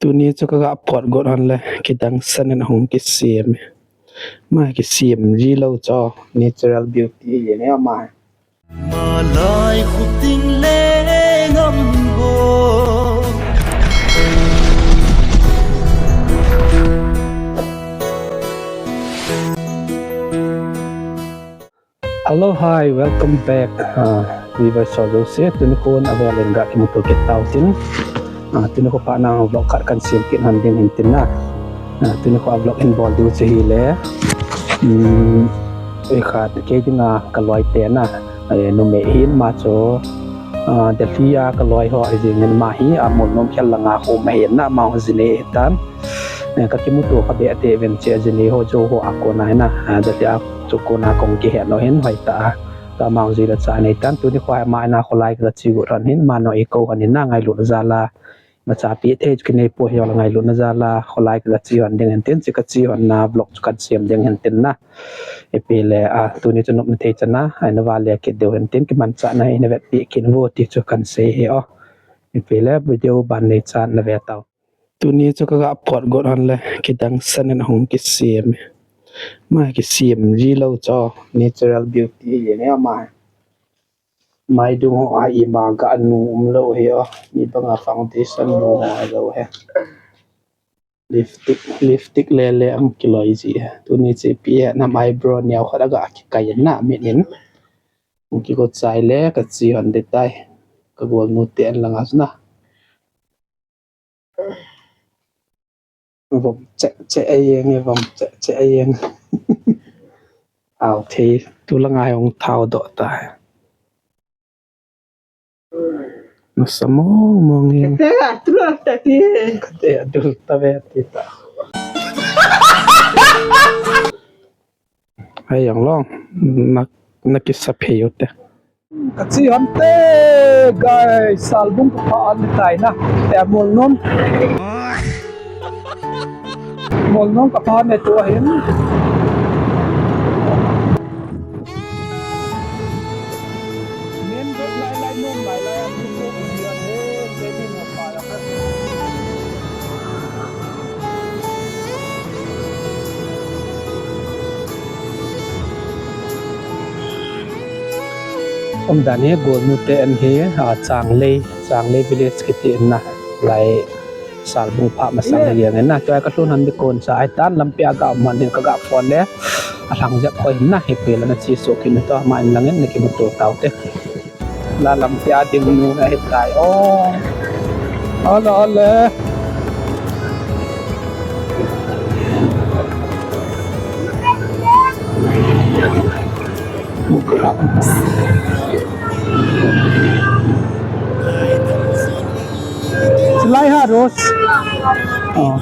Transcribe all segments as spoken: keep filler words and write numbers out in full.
Tuni chu ka ga pot got hon le, kidang san in hung kisem. Ma kisem ji lou chu, natural beauty hi ne ma. Malai khuting le ngam bo. Hello, hi, welcome back. Ah, viewers ho jouse, tuni khon avel in ga kimuto kit tau tin. Ah, tuni kho phat na vlog khat kan sem kit hon ding hin tin na. Ah, tuni kho vlog in bol diu chu hile. Hmm, ei khat kei dinga ka loi te na. Eh, numei hin ma chu. Ah, Delhi a ka loi ho, ei jing in ma hi, a Molnom khel langa khom ahin na, ma ho jine tan. Eh, ka kimuto kha be ate ven che jine ho jo ho a kona hi na. Ah, Delhi a Chu kona kong kihet lou hin hoi ta a. Tua ma jui la cha nei tan, tuni kho ama ina kholai ka chi got hon hin, ma no i ko hon in na ngailut jal a. Ma cha pi thei chu kinei po hi la ngailut na jal a, kholai ka chi hon ding hin tin, chi ka chi hon na vlog chu kan sem ding hin tin na. Ipi le, a, tuni chu nop na thei chan a, ai na va le kit deu hin tin, kimanchah na hi na vet pi kin vo ti chu kan sei hi o. Ipi le, video ban nei chan na ve tau. Tuni chu ka ga pot got hon le, kidang san in hung kisem. Ma kisem ji lou chu, natural beauty hi ne ma. Mai dung ho a ima ga nu um lou hi o. Mi banga foundation nu ho a lou hi. Lipstick, lipstick le le ang kiloi ji hi. Tuni chu ipi hi na, my eyebrow neo khat a ga kikai na mit in. Hung kigot chai le ka chi hon de tai. Ka golnu te an langa chu na. Vom che che a jeng, vom che che a jeng. Au thei, tu la ngai hung thao doh ta. Nasa mong mong jeng. Te a tu la ta ti. Te a tu ta ve ti ta. Hai jong long, na, na kisa phei u te. Ka chi hon te, guys, Salbung ka pha hon tai na. Te Molnom. Molnom ka pha ne tua hin. Main road lai lai nom lai lai a tu ko ku dia he, te ni mo pa la. Umdan hi golnu te an hi, a, Changlei, Changlei village kiti in na, lai Salbung pha masang hi jeng in na, tua ka lhun hon di kon sa, ai tan lampi a ga um hon din ka ga phone le, a lhang jep khoi hin na, hi pe la na chi so kin to, ma in lang in na kimuto tau te. La lampi a ding nu na hi tai o. Ole, ole. Silai ha, Rose. Oh.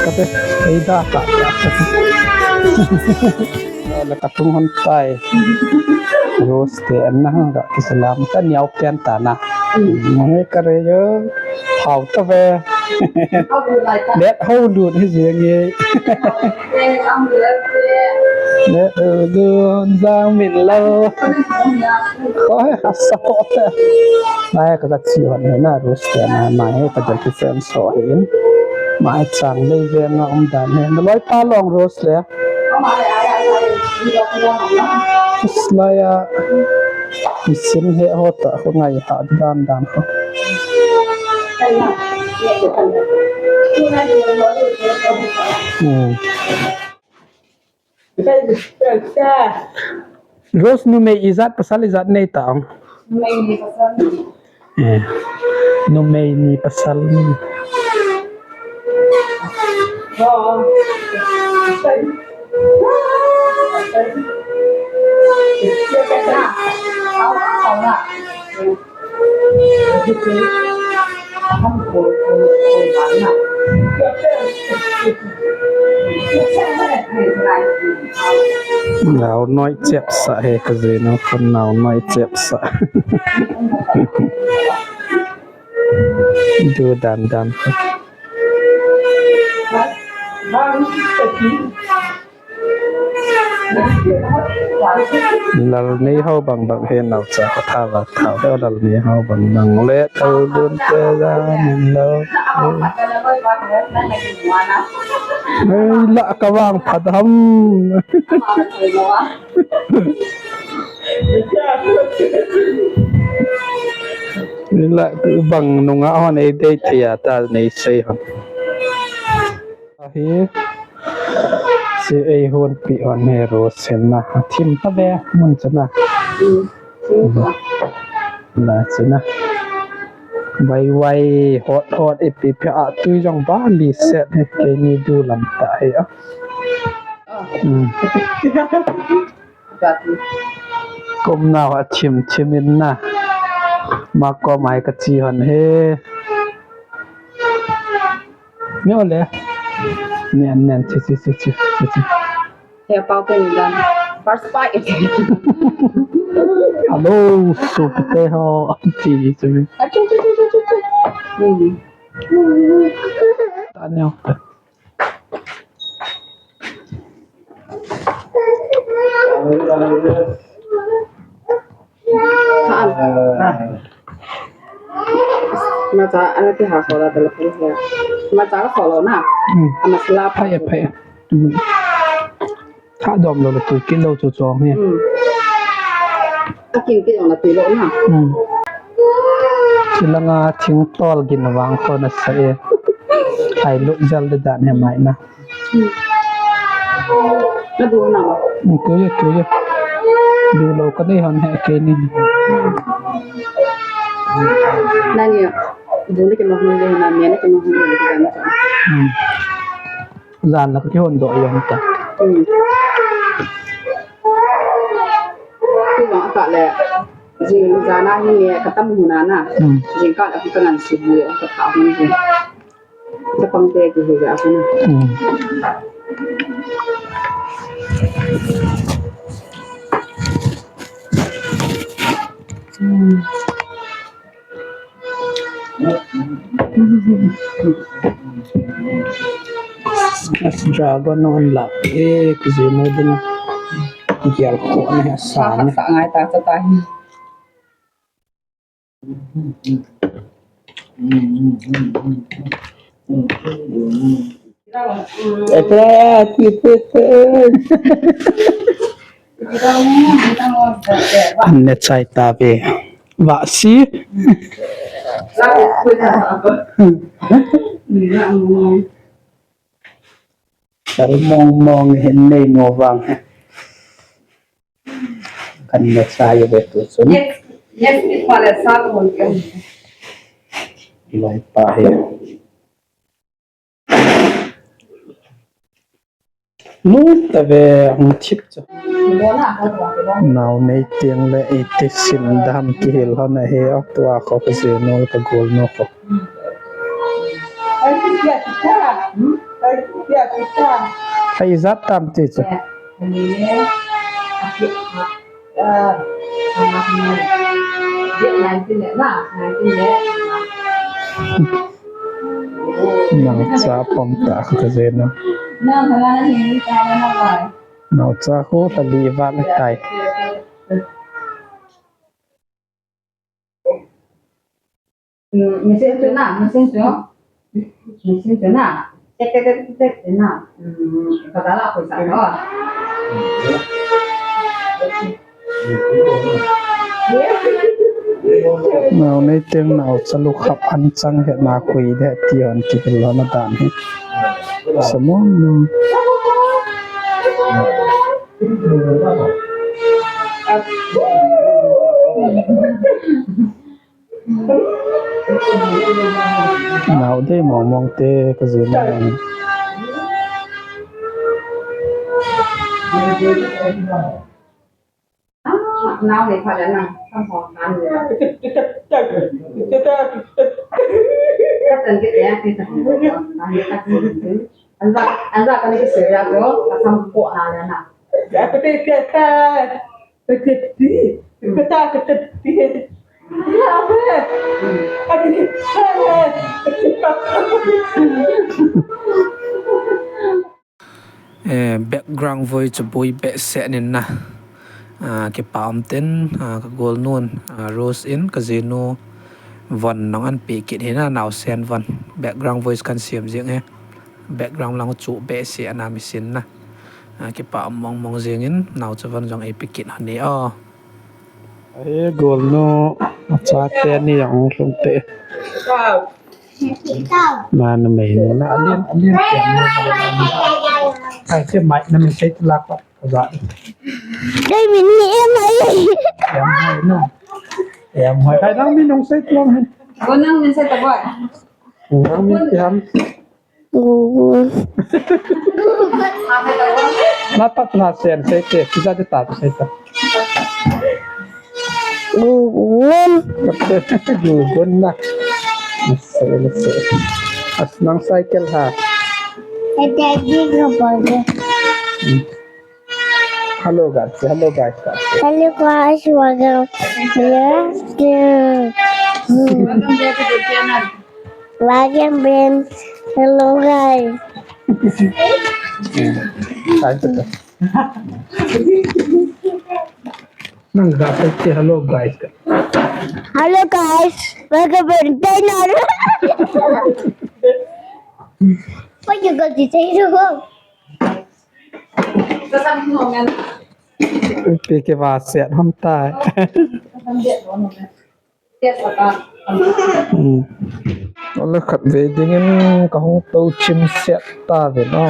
Kate, ei da ka. La ka tung hon tai. Rose te an na hang ka kisalam ka niau ken ta na. Mo he ka re yo. Thao ta ve. Let ho lut hi jeng e. Let ho lut jang min lo. Ko he ka sa ko te. Mai ka ka chi hon he na Rose te na mai he ka jal ki friend so he in. Mai Changlei ve nga um dan he. Na loi pa long Rose le. Islaya isin he ho ta ho ngai ha dan dan ho. Hmm. Rose numei ijat pasal ijat nei ta ong. Numei ni pasal. Eh, numei ni pasal ni. Nau noi chep sa he ka jeno kon nau noi chep sa. Du dan dan. Lal nei ho bang bang he nau cha ka tha va tha he lal nei ho bang bang le tau dun te ja min lo. Ei la ka vang phat ham. Ni la bang nunga hon ei dei thei a ta nei sei hon. Ahi. Si ei hon pi hon he ro sen na. Thim ta ve mun chana. La chana. Vai vai hot hot e pi pi a tui jong ba li set he keini du lam ta he a. Hmm. Kum nau a chim chim in na. Ma ko mai ka chi hon he. Ni ole. Ni an nen chi chi chi chi chi chi. He pau pe ni dan. First bite. Hello, super te ho. Chi chi chi. Achu chu chu chu chu chu. Hmm. Ta neo. Macha, ana ti ha sola tala pun he. Macha ka solo na. Hmm. Ama sila pa. Phai, phai. Tui. Tha dom lo, tui kit lo chu chong he. Hmm. A kin kit jong la tui lo na. Hmm. Chilanga thing tol gin vang ko na sa e. Ai lo jal de dan he mai na. Hmm. Na du na. Hmm, tui, tui. Du lo ka dei hon he keini. Nani ya? Du na ke ma hon le na, me na ke ma hon le na. Hmm. Jan la ka kihon doh jong ta. Hmm. Kei jong a kah le, jing jan a hi nge ka tam hun a na. Hmm. Jing kah le ka ngan si bu ka ta hun jing. Ka pang te kihi ja ka na. Hmm. Hmm. Dragon on la e kizui mo din. Gial ko ne sa ne. Sa ngai ta sa ta hi. An ne chai ta ve. Va si. Sal mong mong hin nei mo vang he. Kan ne chai ve tu sun. Yes, yes, it pale sa ko ke. Lai pa he. Mu ta ve hung thip cha. Nau nei teng le iti sim dam kihil hon ahi a tua ko ka je no ka gol no ko. Ai zat tam ti cha. Nang cha pom ta ka je na. Nau cha ko ta li va le tai. Machine chu na, machine chu. Machine chu na. Tek, tek, tek, tek, tek, na. Ka dala ko sa ko. Nau nei teng nau cha lu khap an chang he na kui de ti an ti lo na dan he. Samon no. Nau dei mong mong te ka je na. Ah, nau nei pha le na, ka mo kan le. Ka tan ke te a ti ta. An va, an va ka ni ke se ya ko, ka sam ko na le na. Ya ko te ke ta. Ka te ti. Ka ta ka te ti. Eh, background voice chu boi behseh nin na. Ah, kipa um tin, ah, ka golnun, ah, Rose in ka jinu von nong an pe kit hi na, naosen von. Background voice kan siam jing e. Background lang chu behseh ana misin na. Ah, kipa um mong mong jing in, naocha von jong ei pe kit hon e o. Ahi, golnu, achate ni jong hung lhung te. Na, na mei nu, na alin, alin, alin. Ai, se mai, na min sei lak pa, ka ja. Dei min ni em ai. Em hai na. Em hai, kai nang min nong sei lang hai. Ko nang min sei ta boy. Nang min ti ham. Gugun. Na pat na sen sei te, kisa de ta sei ta. Gugun. Gugun na. Sei, sei. As nang cycle ha. Daddy ko boy. Hmm. Hello guys, hello guys. Hello guys, welcome. Welcome back to the channel. Welcome back. Hello guys. Thank you. Nang ga sa hello guys ka. Hello guys, welcome back to the channel. What you got to say to her? Pi ke va siat ham tai. Hmm. Ole khatvei dingin ka hung tou chim siat ta ve no.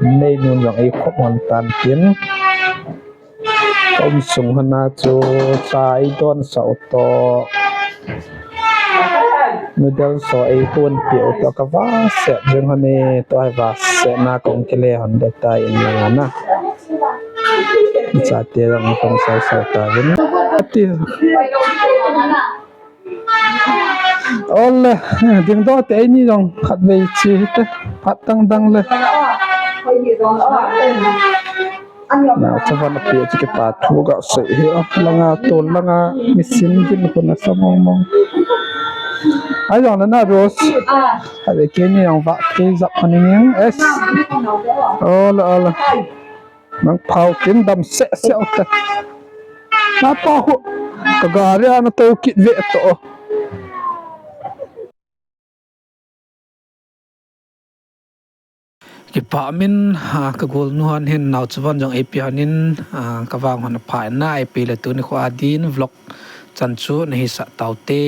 Nei nun jong ei khop hon tan tin. Ka um sung hana chu cha ei don sa u to. Noodles so ei hun pi u to ka va se jeng hon e to ai va se na kong kile hon de ta in na na. Cha te rang kong sai sai ta vin. Ti. Ole, ding do te ni jong khatvei chi te. Phat dang dang le. Na, chavan api chu kipa thu ga sei hi a, langa tol langa machine din ko na sa mong mong. Ai jong na na Rose. Ai ke ni jong va ke jap ko ni ning. Es. Ola, ola. Nang phau kin dam se se ta. Na pa ho. Ka gari ana to kit ve to. Kipa min, ah, ka golnu hon hin naocha von jong ei pe hon in, ah, ka vang hon apha in na ei pe le tuni kho a din vlog chan chu na hisah tau te.